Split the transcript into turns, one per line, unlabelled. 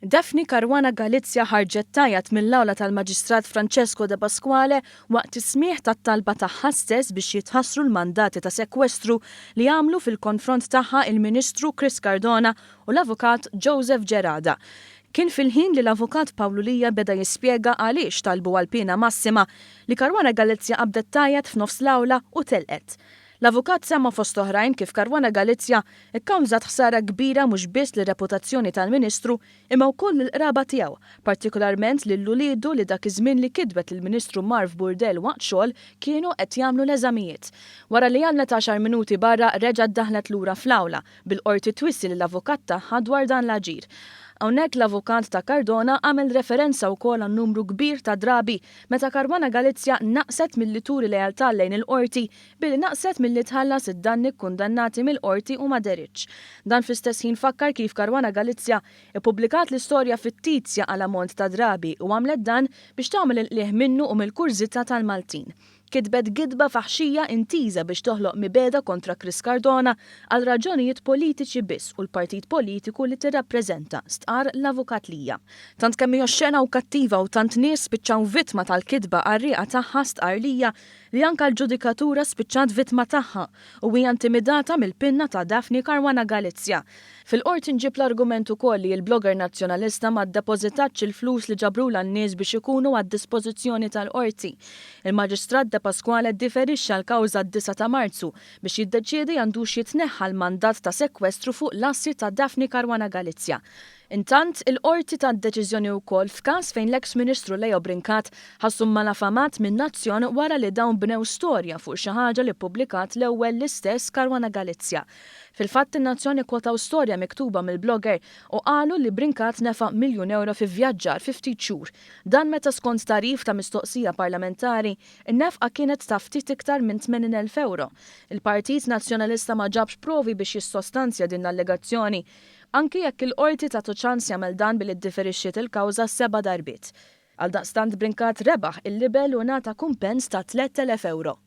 Daphne Caruana Galizia ħarġet tgħajjat mill-awla tal-Maġistrat Francesco Depasquale waqt is-smigħ tat-talba tagħha stess biex jitħassru l-mandati ta' sekwestru li għamlu fil-konfront tagħha il-Ministru Chris Cardona u l-Avukat Joseph Gerada. Kien fil-ħin li l-Avukat Pawlu Lia beda jispjega għaliex talbu għal piena massima li Caruana Galizia qabdet tgħajjat f'nofs l-awla u telqet. L-avukat semma fost oħrajn kif Caruana Galizia kkawżat ħsara kbira mhux biss lir-reputazzjoni tal-Ministru imma wkoll lill-qraba tiegħu, partikolarment lil uliedu li dak iż-żmien li kitbet li l-Ministru mar f'burdell waqt xogħol kienu qed jagħmlu l-eżamijiet. Wara li għamlet għaxar minuti barra reġgħet daħlet lura fl-awla, bil-Qorti twissi lill-avukat tagħha dwar dan l-aġir. Hawnhekk l-avukat ta' Cardona għamel referenza wkoll għan-numru kbir ta' drabi meta Caruana Galizia naqset milli turi lealtà lejn il-Qorti billi naqset milli tħallas id-danni kkundannati mill-Qorti u ma dehritx. Dan fl-istess ħin fakkar kif Caruana Galizia ippubblikat l-istorja fittizja għal ammont ta' drabi u għamlet dan biex tagħmel il-qligħ minnu u mill-kurżità tal-Maltin. Kitbet gidba faħxija intiża biex toħloq mibegħda kontra Chris Cardona għal raġunijiet politiċi biss u l-partit politiku li tirrappreżenta, stqarr l-Avukat Lia. Tant kemm hi oxxena u kattiva u tant nies spiċċaw vittma tal-kitba qarrieqa tagħha, stqarr Lia, li anke l-ġudikatura spiċċat vittma tagħha u hija intimidata mill-pinna ta' Daphne Caruana Galizia. Fil-Qorti nġieb l-argument ukoll li l-blogger Nazzjonalista ma ddepożitatx il-flus li ġabrulha n-nies biex ikunu għad-dispożizzjoni tal-Qorti. Il-Maġistrat Depasquale ddiferixxa l-kawża d-disgħa ta' Marzu biex jiddeċiedi għandux jitneħħa l-mandat ta' sekwestru fuq l-assi ta' Daphne Caruana Galizia. Intant, il-Qorti tat deċiżjoni wkoll f'każ fejn l-eks Ministru Leo Brincat ħassu mmalafamat min-Nazzjon wara li dawn bnew storja fuq xi ħaġa li ppubblikat l-ewwel l-istess Caruana Galizia. Fil-fatt in-Nazzjon ikkwotaw storja miktuba mill-blogger u qalu li Brincat nefaq miljun ewro fi vjaġġar fi ftit xhur. Dan meta skont tagħrif ta' mistoqsija parlamentari, in-nefqa kienet ta' ftit iktar minn 80,000 ewro. Il-Partit Nazzjonalista ma ġabx provi biex jissostanzja din l-allegazzjoni, anki jekk il-Qorti tatu ċans jagħmel dan billi ddiferixxiet il-kawża seba' darbiet. Għaldaqstant Brincat rebaħ il-libell u ngħata kumpens ta' 3,000 ewro.